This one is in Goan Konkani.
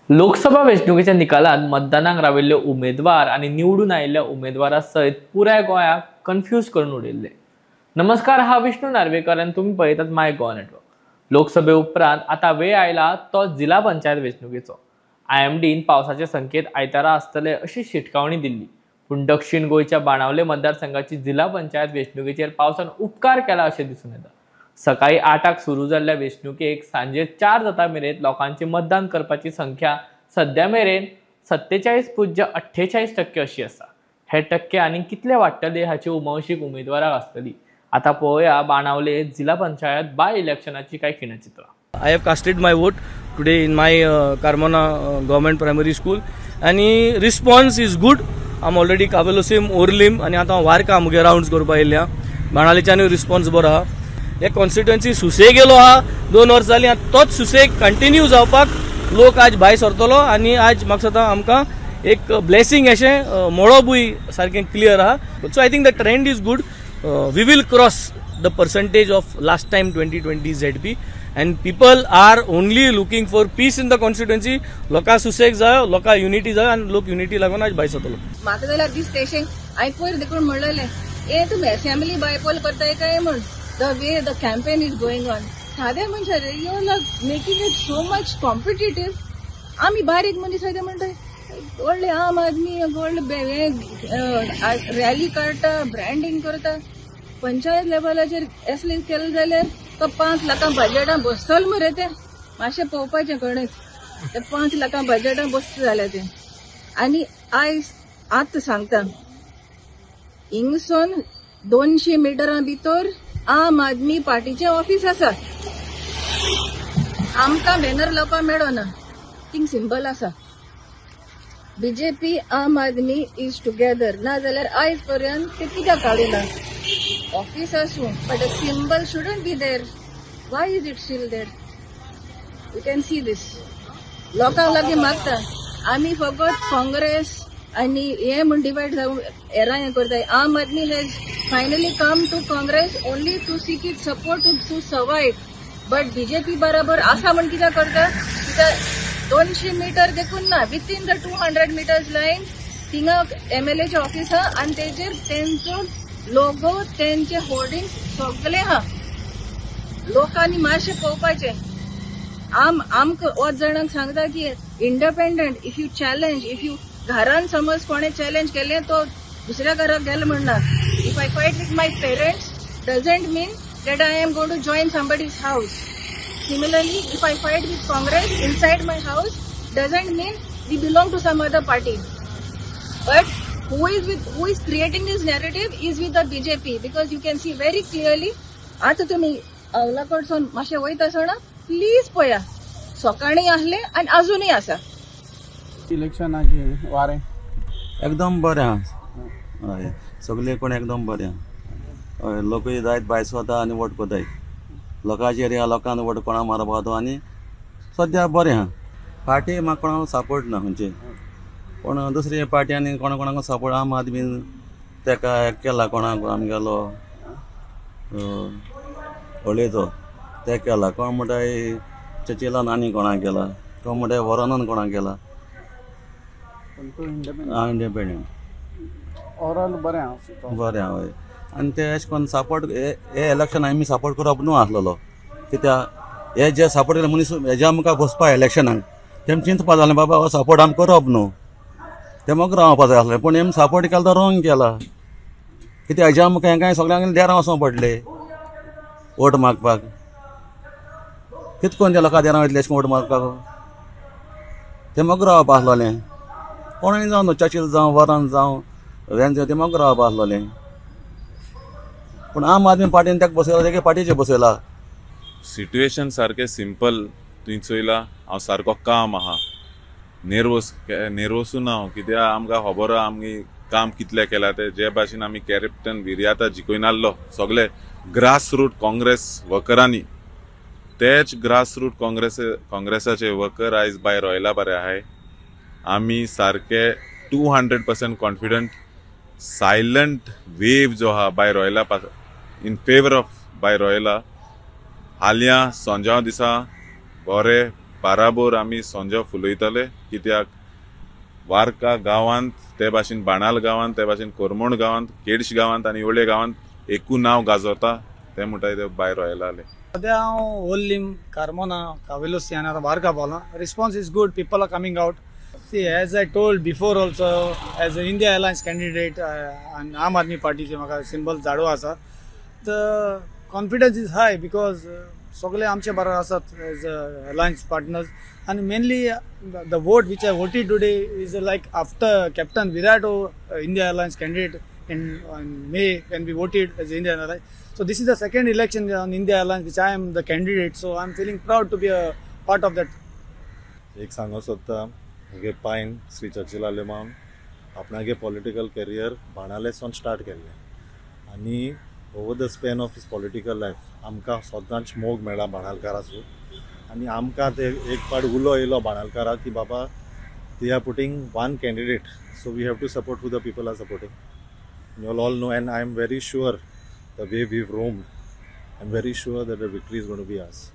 लोकसभा वेंचणुकेच्या निकालांत मतदानाक राविल्ले उमेदवार आनी निवडून आयिल्ल्या उमेदवारा सयत पुराय गोंयाक कन्फ्यूज करून उडयल्ले. नमस्कार, हा विष्णू नार्वेकर आनी तुमी पळयतात माय गोवा नेटवर्क. लोकसभे उपरांत आतां वेळ आयला तो जिल्हा पंचायत वेंचणुकेचो. IMDन पावसाचे संकेत आयतारा आसतले अशी शिटकावणी दिल्ली, पूण दक्षिण गोंयच्या बाणावले मतदारसंघाची जिल्हा पंचायत वेंचणुकेचेर पावसान उपकार केला अशें दिसून येता. सकाळी 8 सुरू जाल्ल्या वेंचणुकेक सांजे 4 जाता मेरेन लोकांची मतदान करपाची संख्या सद्या मेरेन 47.48% अशी आसा. हे टक्के आनी कितले वाडटले हाची उमळशीक उमेदवाराक आसतली. आतां पळोवया बाणावले जिल्हा पंचायत बाय इलेक्शनाची काय खिणचित्रां. I have casted my vote today in my Carmona Government Primary School आनी response is good. I'm already Cavelossim, Orlim आनी आतां हांव वारका मुगे रावंड्स करपा येयल्या. बाणावलेच्यानूय रिस्पॉन्स बरो आहा. हे कॉन्स्टिट्युएन्सी सुसेग येयलो आहा 2 वर्सां जालीं, तोच सुसेग कंटिन्यू जावपाक लोक आज भायर सरतलो आनी आज म्हाका दिसता आमकां एक ब्लेसिंग अशें मळबूय सारकें क्लियर आहा. So I think the trend is good. We will cross the percentage of last time 2020 ZP and people are only looking for peace in the constituency. लोकां सुसेग जायो, लोकां युनिटी जायो आनी लोक युनिटी लागून आज भायर सरतलो. म्हाका जाल्यार दिसता अशें हांवें पयर देखून म्हणलेलें, ए तुमी असेंब्ली बायपोल करताय काय म्हूण. The way the campaign is going on, सादे मनशां रे, you are making it so much competitive. आमी बारीक मनीस कितें म्हणटाय, व्हडले आम आदमी व्हडले रॅली काडटा, ब्रँडींग करता. पंचायत लेवलाचेर असलें केलें जाल्यार तो 5 लाखां बजेटां बसतलो मरे. ते मातशें पळोवपाचें गणेश, ते 5 लाखां बजेटां बसता जाल्यार ते. आनी आयज आतां सांगता, हिंगसून 200 मिटरां भितर आम आदमी पार्टीचें ऑफिस आसा. आमकां बॅनर लावपाक मेळना, थिंग सिंबल आसा. बीजेपी आम आदमी is together. ना जाल्यार आयज पर्यंत ते कित्याक काडिना? ऑफिस आसूं, but a symbol shouldn't be there. Why is it still there? You can see this. लोकांक लागीं मागता आमी फकत काँग्रेस आनी हे म्हूण डिवायड जावन हेरां हें करताय. Aam Aadmi has finally come to Congress only to seek it support to survive. But BJP बराबर आसा म्हूण कित्याक करता? कित्याक 200 मिटर देखून ना, within the 200 meters line थिंगा MLAचें ऑफिस आहा आनी तेजेर तेंचो लोगो, तेंचे होर्डिंग सगळे आहा. लोकांनी मातशें पळोवपाचें. आमकां वच जाणांक सांगता की independent, if you challenge, if you घरान समज कोणें चॅलेंज केलें तो दुसऱ्या घराक गेलो म्हणना. If I fight with my parents doesn't mean that I am going to join somebody's house. Similarly, if I fight with Congress inside my house doesn't mean we belong to some other party. But who is creating this narrative is with the BJP, because you can see very clearly. आतां तुमी अवला कडसून मातशें वयता आसतना प्लीज पळया, सकाळीं आसले आनी आजुनूय आसा. इलेक्शनाचे वारें एकदम बरें आहा. हय, सगळे कोण एकदम बरें आहा. हय, लोकूय जायत भायर सरता आनी वोट करताय. लोकांचेर ह्या लोकांक वोट कोणा मारपा तो आनी सद्या बरें आहा. पार्टी म्हाका कोणाक सपोर्ट ना खंयचे, पूण दुसरी पार्टी आनी कोणा कोणाक सपोर्ट आम आदमी तेका केला, कोणाक आमगेलो हळेचो ते केला, कोण म्हणटाय चचिलान आनी कोणाक केला, कोण म्हणटाय वरनान कोणाक केला. इंडिपेंडंट ओवरऑल बरें आहा, बरें आहा. हय, आनी ते अशें करून सपोर्ट हे इलेक्शन आमी सपोर्ट करप न्हू आसलेलो, कित्याक हे जे सपोर्ट केले मनीस हेज्या आमकां बसपा इलेक्शनाक तेम चिंतपा जालें बाबा हो सपोर्ट आमी करप न्हू, ते म्हाका रावपा जाय आसलें. पूण हेम सपोर्ट केलो तो रोंग केला, कित्याक हेज्या आमकां हेंकां सगळ्यांक देरां वचोंक पडले वोट मागपाक. कितें करून त्या लोकां देरां वयतले अशें वोट मागपाक? ते म्हाका रावपा आसलोलें. कोणूय जावं न्हू, चर्चील जावं, वरान जावं, वेन जावं, ते म्हाका रावपा आसलोलें. पूण आम आदमी पार्टीन ताका बसयला, तेगे पार्टीचेर बसयला. सिट्युएशन सारकें सिंपल तुवें चोयला. हांव सारको काम आहा, नेर्वोस नेर्वोसूय ना हांव, कित्याक आमकां खबर आहा आमी काम कितलें केलां तें. जे भाशेन आमी कॅप्टन विर्याता जिखयनासलो सगळे ग्रास रूट काँग्रेस वर्करांनी, तेच ग्रास रूट काँग्रेसाचे वर्कर आयज बाय रोयला बरे आहाय. आमी सारके 200% कॉन्फिडंट. सायलंट वेव जो आहा बाय रोयला इन फेवर ऑफ बाय रोयला. हाल्यां सोंजाव दिसा बरे बाराबोर आमी सोंजा फुलयतले, कित्याक वार्का गांवांत ते भाशेन बाणाल गांवांत, ते भाशेन कोरमोण गांवांत, केडश गांवांत आनी ओले गांवांत एकू नांव गाजोता तें म्हणटा ते भायर रॉयलाले. सद्या हांव ओल्लीम, कार्मोना, कावेलोसी आनी आतां वार्का पावलां. Response is good, people are coming out. See, as I told before also, as a India Alliance candidate आनी आम आदमी पार्टीचे म्हाका सिंबल झाडू आसा, the confidence is high because सगळे आमचे बरोबर आसात एज अ अलायन्स पार्टनर्स. आनी mainly the vote which I voted today is like after Captain Virat India Alliance candidate in May when we voted as India Alliance. So this is the second election on India Alliance which I am the candidate. So I am feeling proud to be a part of that. एक सांगूंक सोदता, म्हगे पायन श्री चर्चिल आलेमांव आपणागे पॉलिटिकल करियर बाणालेसून स्टार्ट केल्लें आनी over the span of his political life आमकां सदांच मोग मेळ्ळा बाणालकाराचो आनी आमकां ते एक पाट उलो येयलो बाणालकाराक की बाबा they are putting one candidate, so we have to support who the people are supporting. You all know, and I am very sure the way we've roamed, I am very sure that the victory is going to be ours.